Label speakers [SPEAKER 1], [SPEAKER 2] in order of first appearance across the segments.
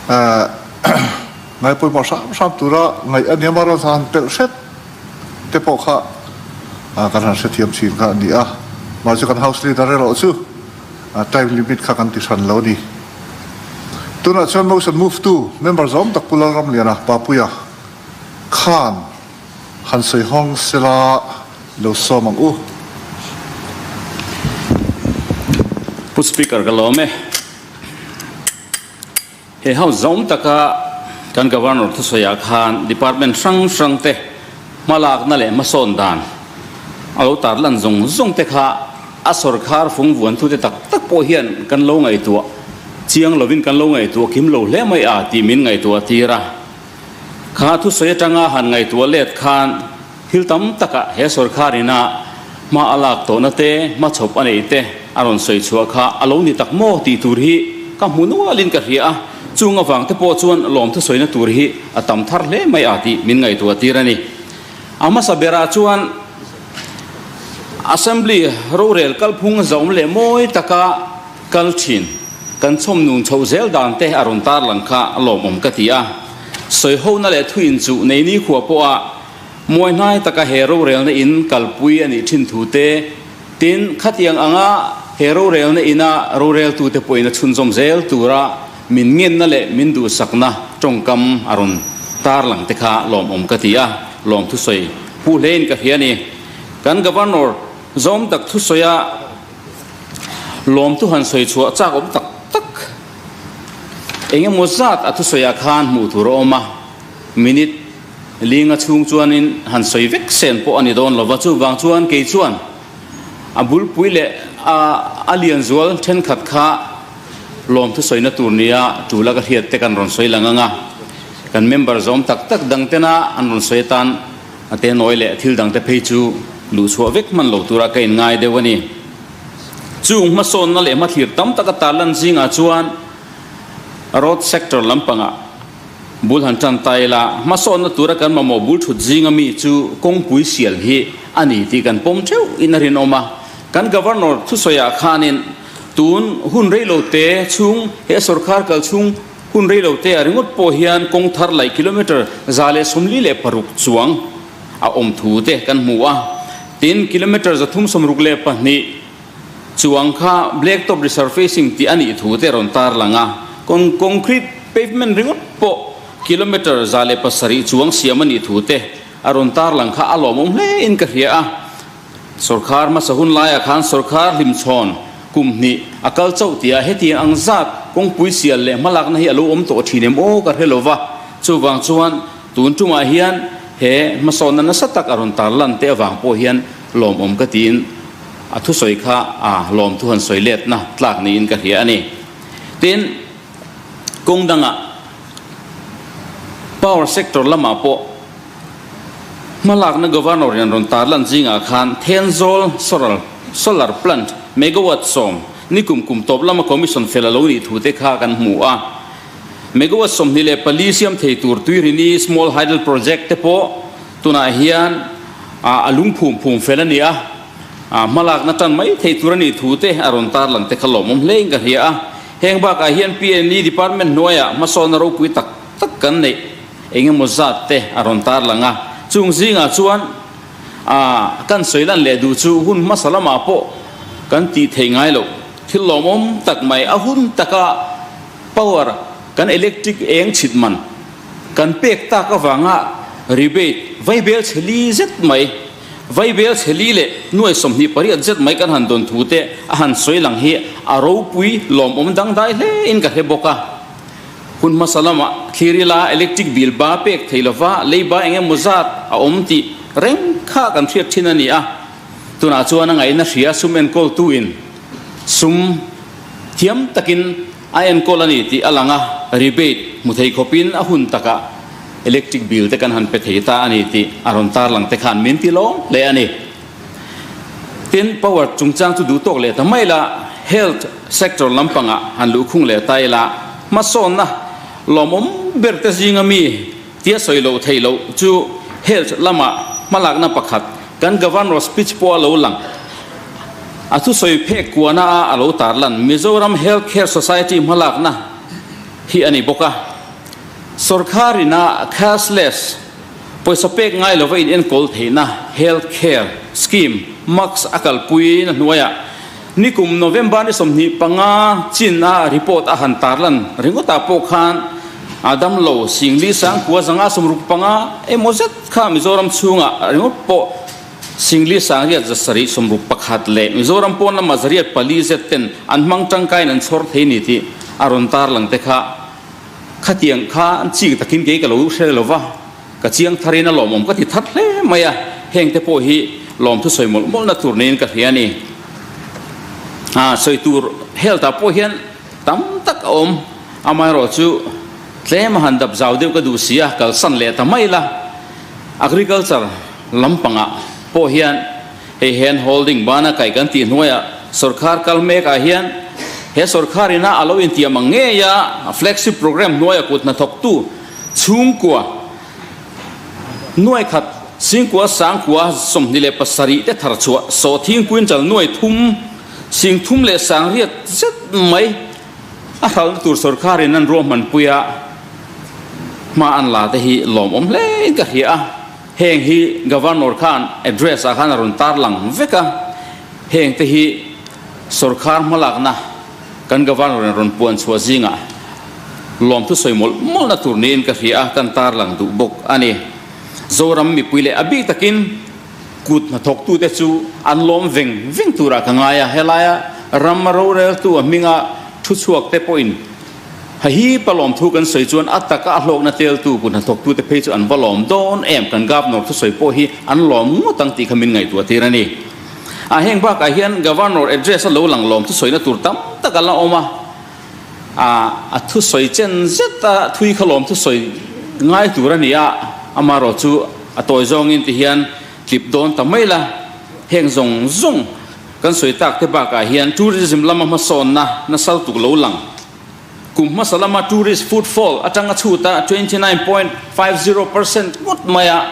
[SPEAKER 1] Ngai pawimawh hram hram tura ngaih a nia marawh han pelh hret te pawh kha kan han hrethiam thin kha a ni a. Mahse kan House Leader erawh chu time limit kha kan ti hran lo a ni. Tunah chuan motion move tu member zawm tak Pu Lalramliana Papuia khan han sawi hawng sela lo sawm ang u.
[SPEAKER 2] Pu Speaker ka lawm e. He house zawm taka kan Governor thusawiah khan Department hrang hrang te hmalakna leh hmasawn dan a lo tarlan zawng zawng te kha a sawrkhar fung vuantute tak tak pawh hian kan lo ngaihtuah chiang lovin kan lo ngaihtuah kim lo hle mai a tih min ngaihtuah tir a. Kha thusawi atanga han ngaihtuah let khan thil tam takah he sawrkhar ina hma a lak tawhna te, hmachhawp a neih te a rawn sawi chhuah kha a lo ni tak maw tih tur hi ka hmu nualin ka hria a, chung avang te pawh chuan lawm thusawina tur hi a tam thar hle mai a tih min ngaihtuah tir a ni. A hmasa berah chuan Assembly rorel kalphung zawm leh mawi taka kal thin kan chhawmnun chhoh zel dan te a rawn tarlang kha a lawmawm ka ti a. Sawihona leh thuin chu nei nikhua pawha Muai hnai taka he rorelna in kalpui a nih thin thu te, tin, khatiang anga he rorelna ina roreltute pawhin a chhunzawm zel tura min ngenna leh min duhsakna tawngkam a rawn tarlang te kha lawmawm ka ti a, lawm thusawi pu hlein ka hria a ni. Kan Governor zawm tak thusawia lawmthu han sawi chhuah chak awm tak tak engemaw zat a thusawiah khan hmuh tur a awm a, minute Linga chhung chuanin han sawi vek sen pawh a ni dawn lova, chuvang chuan kei chuan a bulpui leh a a lian zual thenkhat kha lawmthu sawina tur nia tula ka hriat te kan rawn sawi lang ang a, kan member zawm tak tak dang tena an rawn sawi atan a te nawi leh thil dang te phei chu luhchhuah vek hman lo tura ka inngai deuh a ni. Chung hmasawnna leh hmathlir tam taka tarlan zingah chuan road sector lampangah Bul han tan ta ila, hmasawnna tura kan mamawh bul thut zinga mi chu kawngpui sial hi a ni tih kan pawm theuh in a rinawm a. Kan Governor thusawiah khanin tun hun reilote chhung, he sawrkhar kal chhung hun reilote ah ringawt pawh hian kawng thar laih kilometre 146 chuang a awm thu te kan hmu a. Tin, kilometre 362 Chuang kha black top resurfacing tih a nih thu te rawn tarlang a, concrete pavement ringawt pawh kilometre 107 chuang siam a nih thu te a rawn tarlang kha a lawmawm hle in ka hria a. Sawrkhar hmasa hun laiah khan sawrkhar hlimchhawn kum hnih a kal chauh tia hetiang ang zat kawngpui sial leh hmalakna hi a lo awm tawh thin em aw ka hre lo va, chuvang chuan tun tumah hian he hmasawnna nasa tak a rawn tarlan te avang pawh hian lawmawm ka tiin A thusawi kha a lawmthu han sawi letna tlak niin ka hria a ni. Tin, kawng dangah power sector lamah pawh hmalakna Governor in an rawn tarlan zingah khan Thenzawl solar solar plant megawatt 10 nikum kum tawp lama commission fel a lo nih thu te kha kan hmu a. Megawatt 24 siam thei tur Tuirini small hydel project te pawh tunah hian a lungphum phum fel a ni a, hmalakna tan mai thei tur a nih thu te a rawn tarlang te kha lawmawm hle in ka hria a. Heng bakah hian PNE department hnuaiah hmasawnna ropui tak tak kan neih eng emaw zat te a rawn tarlang a, chung zingah chuan kan sawi lan leh duh chu hun hmasa lamah pawh kan tih theih ngai loh thil lawmawm tak mai a hun taka power kan electric eng chhit man Kan pek tak avanga rebate vaibel chhe li zet mai, vaibel chhe li leh nuai 28 zet mai kan han dawn thu te a han sawi lang hi a ropui lawmawm dangdai hle in ka hre bawk a. Hun hmasa lamah thlir ila electric bill ba pek thei lova leiba eng emaw zat a awm tih reng kha kan hriat thin a ni a. Tunah chuan a ngaihna hria sum enkawltu in sum thiam takin A enkawl a ni tih a lang a, rebate hmu thei khawpin a hun takah electric bill te kan han pe thei ta a ni tih a rawn tarlang te khan min ti lawm hle a ni. Tin, power chungchang chu duh tawk leh ta mai la, health sector lampangah han luhkhung leh ta ila, hmasawnna lawmawm ber te zinga mi tia sawi loh theih loh chu health lama hmalakna pakhat kan Governor speech pawh a lo lang. A thusawi phek kuana a a lo tarlan Mizoram Health Care Society hmalakna hi a ni bawk a. Sorkar ina cashless, pawisa pek ngai lova in enkawl theihna health care scheme max a kalpui na hnuaiah nikum November ni 25 chin a report a han tarlan ringawtah pawh khan a damlo singli sangkua zanga 65 emaw zet kha Mizoram chhungah ringawt pawh Singli sangriat zasarih 61 leh Mizoram pawn lama zariat pali zet ten an hmang tangkaiin an chhawr thei ni tih a rawn tarlang te kha Khatiang kha an chik takin kei ka lo hre lo va, ka chiang tharin a lawmawm ka ti that hle mai a, heng te pawh hi lawm thusawi mawlh mawlhna tur niin ka hria a ni. A sawi tur health ah pawh hian tam tak a awm, amaherawh chu tlem a han dap zau deuh ka duh si a, kalsan leh ta mai la. Agriculture lampangah pawh hian Hei hand holding bana kaih kan tih hnuaiah sorkar kal mek ah hian he sorkar ina a lo intiam ang ngei a, flagship program hnuaia kut hnathawktu chhungkua nuai khat singkua sangkua 27 te thar chhuah sawhthing quintal nuai thum sing thum leh sangriat zet mai a hralna tur sorkar in an ruahmanpui a hma an la te hi lawmawm hle in ka hria a. Heng hi Governor khan address ah khan a rawn tarlang vek a, heng te hi sorkar hmalakna kan Governor in rawn puan chhuah zingah lawmthu sawi mawlh mawlhna tur niin ka hria a, kan tarlang duh bawk a ni. Zoram mipui leh a bik takin kut hnathawktute chu an lawm veng veng turah ka ngai a, helaia ram roreltu a hminga thu chhuak te pawhin Ha hi pa lawmthu kan sawi chuan a taka a hlawkna teltu kut hnathawktute phei chu an va lawm dawn em? Kan Governor thusawi pawh hi an lawm ngawt ang tih kha min ngaihtuah tir a ni. A heng bakah hian Governor address a lo lang lawm thusawina tur tam tak a la awm a, a a thusawi chen zet a thui kha lawm thusawi ngai tur a ni a, amaherawh chu a tawi zawngin ti hian tlip dawn ta mai la, heng zawng zawng Kan sawi tak te bakah hian tourism lama hmasawnna nasal tuk lo lang. Kum hmasa lama tourist footfall atanga chhuta 29.50% ngawt maia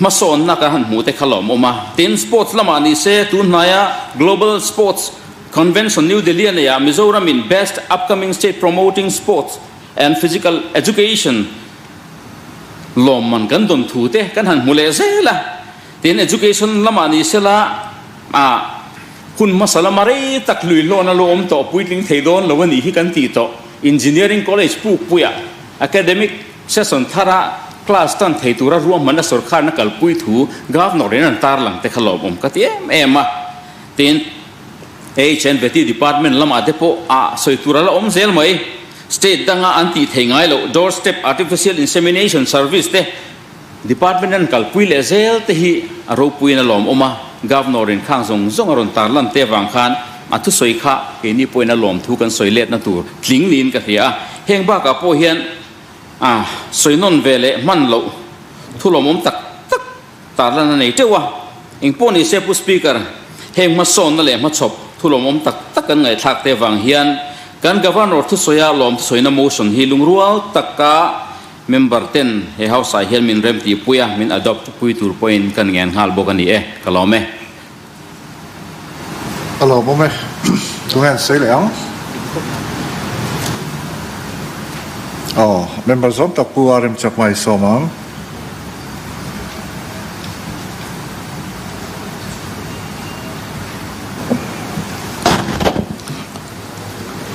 [SPEAKER 2] hmasawnna kan han hmuh te kha lawm awm a. Tin, sports lamah ni se tun hnaia Global Sports Convention New Delhi a neiha Mizoram in Best Upcoming State Promoting Sports and Physical Education lawmman kan dawn thu te kan han hmu leh zel a. Tin, education lamah ni sela a hun hmasa lama rei tak lui hlawhna lo awm tawh puitling thei dawn lo a nih hi kan tih tawh. Engineering College Pukpuia academic session thara class tan thei tura ruahmanna sorkharna kalpui thu Governor in an tarlang te kha lawmawm ka ti em em a. Tin, HNVT department lamah te pawh a sawi tur a la awm zel mai. State danga an tih thei ngai loh doorstep artificial insemination service te Department an kalpui leh zel te hi a ropuiin a lawmawm a, Governor in khang zawng zawng a rawn tarlan te avang khan a thusawi kha keini pawhin a lawmthu kan sawi letna tur tling niin ka hria a, heng bakah pawh hian a sawi nawn ve leh hman loh thu lawmawm tak tak tarlan a nei teuh a, engpawh ni se Pu Speaker, heng hmasawnna leh hmachhawp thu lawmawm tak tak kan ngaihthlak te avang hian kan Governor thusawia lawmthusawina motion hi lungrual taka Member ten he house ah hian min rem tih pui a, min adopt pui tur pawhin kan ngen nghal bawk a ni e, ka lawm e.
[SPEAKER 1] Ka lawm awm e, tunge an sawi leh ang? Aw, member zawm tak pu a remchak mai sawm ang.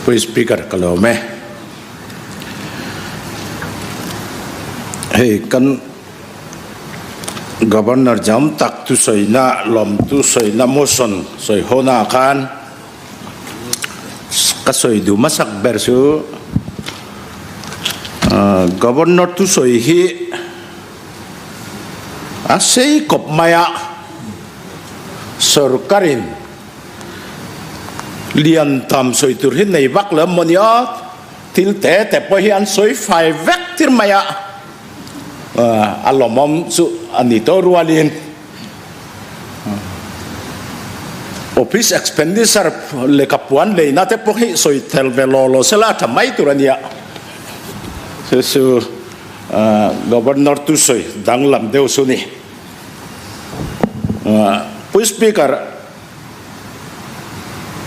[SPEAKER 3] Pu Speaker, ka lawm e. Hei kan Governor jam tak thusawina lawm thusawina motion sawi hona ah khan ka sawi duh hmasak ber chu Governor thusawi hi a sei kawp mai a sorkarin Lian tam sawi tur hi nei vak lo maw nia, thil te te pawh hi an sawi fai vek tir mai a, a lawmawm chu a ni tawh rualin office expenditure lehkha puan leina te pawh hi sawi tel ve law law sela a tha mai tur a nia, chu chu Governor thusawi danglam deuh chu a ni. Pu Speaker,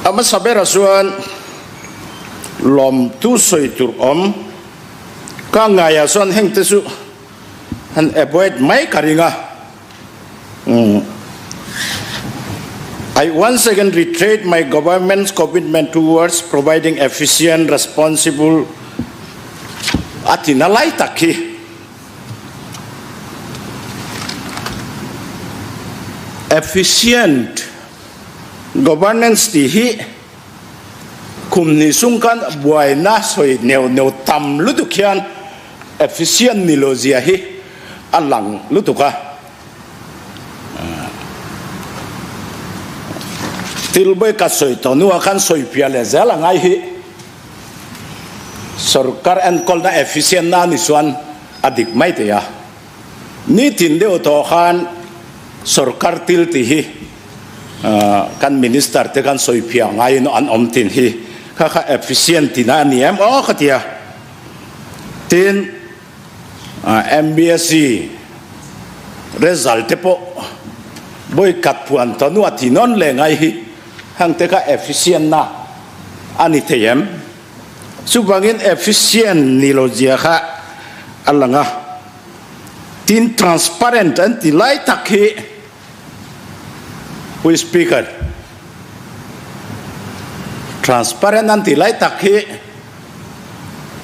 [SPEAKER 3] a hmasa berah chuan lawmtu sawi tur awm. Ka ngaiah chuan heng te chu han avoid mai ka ring a. I once again reiterate my government's commitment towards providing efficient, responsible a ti na lai tak hi. Efficient governance tih hi kum hnih sung khan buaina sawi neuh neuh tam lutuk hian efficient ni lo zia hi a lang lutuk a. Thil bawi ka sawi tawh hnuah khan sawi piah leh zel a ngai hi sorkar enkawlna efficient na ni chuan a dik mai thei a. Nitin deuh tawh khan sorkar thil tih hi kan minister te khan sawi phiah ngaiin an awm tin hi kha kha efficient tina a ni em aw ka ti a. Tin, MBSC result te pawh vawi khat phuan tawh hnuah ti nawn leh ngai hi hang te kha efficient na a ni thei em? Chuvangin efficient ni lo zia kha a lang a, tin transparent an ti lai tak hi Pu Speaker, transparent an ti lai tak hi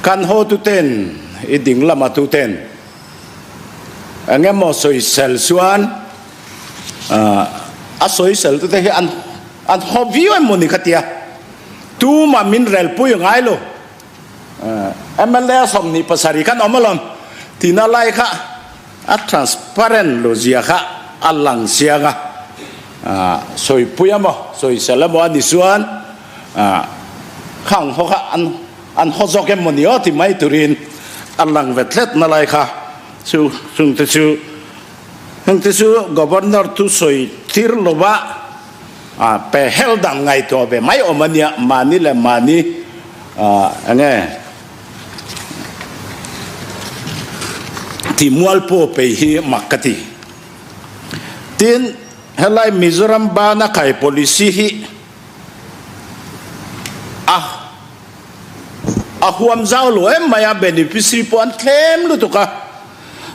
[SPEAKER 3] kan hotuten i ding lama tuten eng emaw sawisel chuan a sawisel tute hi an an haw viau em mawni kha tia tumah min relpui a ngai lo. Mla 27 khan awm alawm tina lai kha a transparent lo zia kha a lang chiang a, sawipui emaw sawisel emaw a ni chuan khang ho kha an an haw zawk em maw ni aw ti mai turin a lang vet hlet na lai kha chu chungte chu hengte chu Governor thusawi tir lova A pe hel dang ngaihtuah ve mai awm a nia, mahni leh mahni enge tih mual pawh pei hi mak ka ti. Tin, helai Mizoram bana kai policy hi a a huam zau lo em mai a, beneficiary pawh an tlem lutuk a,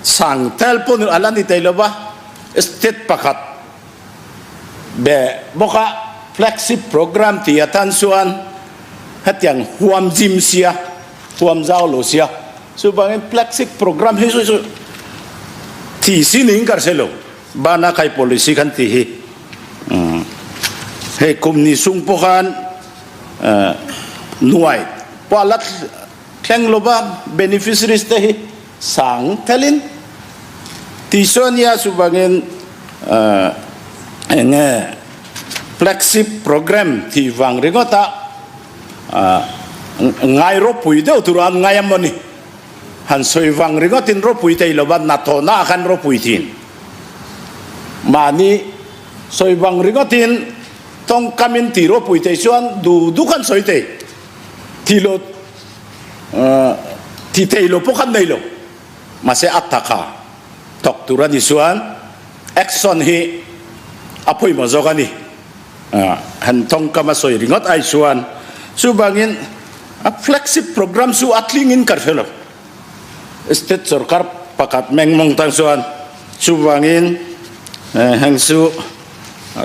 [SPEAKER 3] sang tel pawh a la ni thei lo va, state pakhat Be bawk a, flagship program tih atan chuan hetiang huam zim sia, huam zau lo sia, chuvangin flagship program hi chu chu thi si ning ka hre lo, bana khai policy khan tih hi hei kum ni sung pawh khan nuai pawh a la thleng lo va, beneficiaries te hi Sang thelin tih saw ania chuvangin eng nge flagship program tih vang ringawt a ngai ropui deuh tur an ngai a mawni han sawi vang ringawtin ropui thei lova hnathawhna ah khan ropui thin mahni sawi vang ringawtin tawngkamin tih ropui thei chuan duh duh khan sawi thei tih loh Ti thei lo pawh khan nei lo. Mahse a taka thawk tur a ni chuan action hi a pawimawh zawk a ni. Han tawngkam a sawi ringawt ai chuan chuvangin a flagship program chu a tlingin ka hre lo. State sorkar pakhat mengmawng tan chuan chuvangin heng chu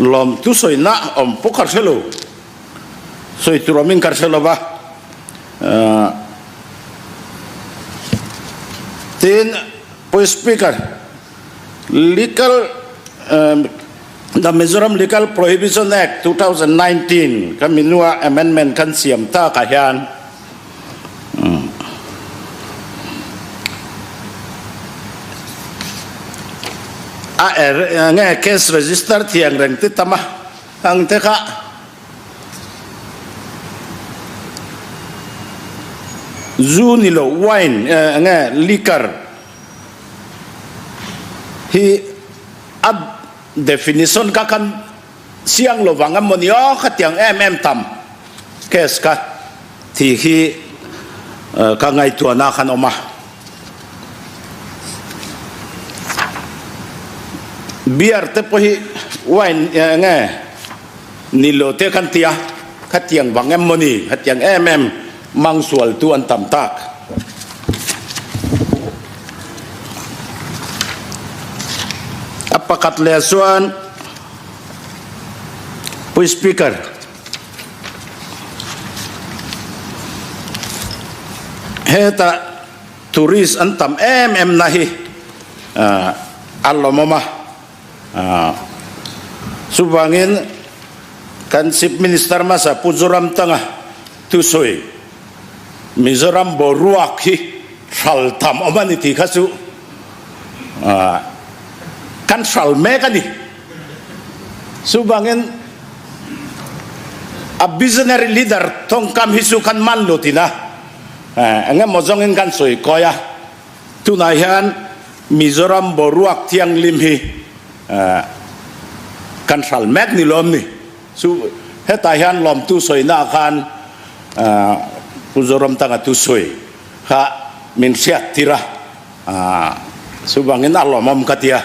[SPEAKER 3] lawmtu sawina awm pawh ka hre lo. Sawi tur awmin ka hre lo va. Tin, Pu Speaker, Legal, the Mizoram Legal Prohibition Act 2019 ka minua amendment kan siam takah hian a nge case register thiang reng ti tam a ang te kha. Zu ni lo wine enge liquor hi a definition kha khan chiang lo vang emaw ni aw khatiang em em tam case kha thi hi ka ngaihtuahna khan awm a. Beer te pawh hi wine enge Ni lo te kan ti a, khatiang vang em maw ni, khatiang em em mang sual tu an tam tak. Pakhat leh chuan Pu Speaker, hetah tourist an tam em em na hi a lawmawm a. Chuvangin kan Chief Minister hmasa Pu Zoramthanga thusawi Mizoram boruak hi hral tham awm a ni tih kha chu kan hral mek a ni. Chuvangin a visionary leader thawngkam hi chu kan man lo tina engemaw zawngin kan sawi kawi a. Tunah hian Mizoram boruak thianghlim hi kan hral mek ni lawm ni. Chu hetah hian lawmtu sawina khan Pu Zoramthanga thusawi kha min hriat tir a, chuvangin a lawmawm ka ti a.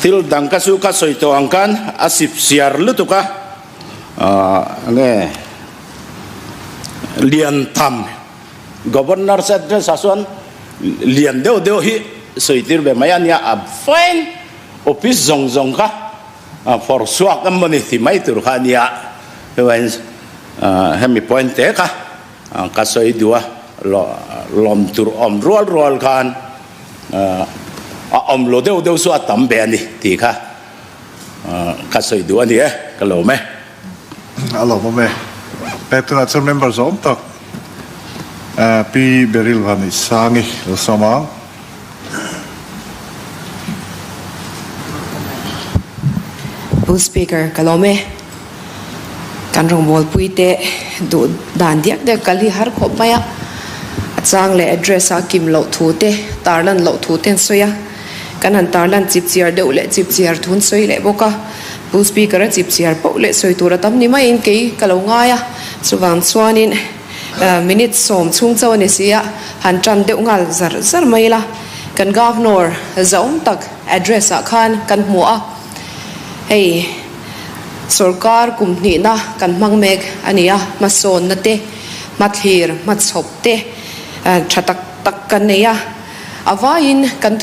[SPEAKER 3] Thil dang ka chu ka sawi tawh ang khan a sip siar lutuk a, nge lian tham Governor's address ah chuan lian deuh deuh hi sawi tir ve mai a nia, a fine office zawng zawng kha fawr chhuak em mawni ti mai tur kha a nia, chuan hemi point te kha ka sawi duh a, lawm tur awm rual rual khan a awm lo deuh deuh chu a tam ve a ni tih kha ka sawi duh a ni e, ka lawm e.
[SPEAKER 1] A lawm awm e. Pek tunah chuan member zawm tak Pi Beryl Vaneisangi lo sawm ang.
[SPEAKER 4] Pu Speaker, ka lawm e. Kan rawngbawlpui te duh dan diak diak kal hi har khawp mai a. A chang leh address a kim loh thu te, tarlan loh thu te an sawi a. Kan han tarlan chip chiar deuh leh chip chiar thu an sawi leh bawk a. Pu Speaker a chip chiar poh leh sawi tur a tam ni maiin kei ka lo ngai a. Chuvang chuanin minute sawm chhung chauh a ni si a, han tan deuh nghal zar zar mai ila. Kan Governor zahawm tak address ah khan kan hmu a, hei sorkar kum hnihna kan hmang mek a ni a, hmasawnna te, hmathlir, hmachhawp te tha tak tak kan nei a, a vaiin kan.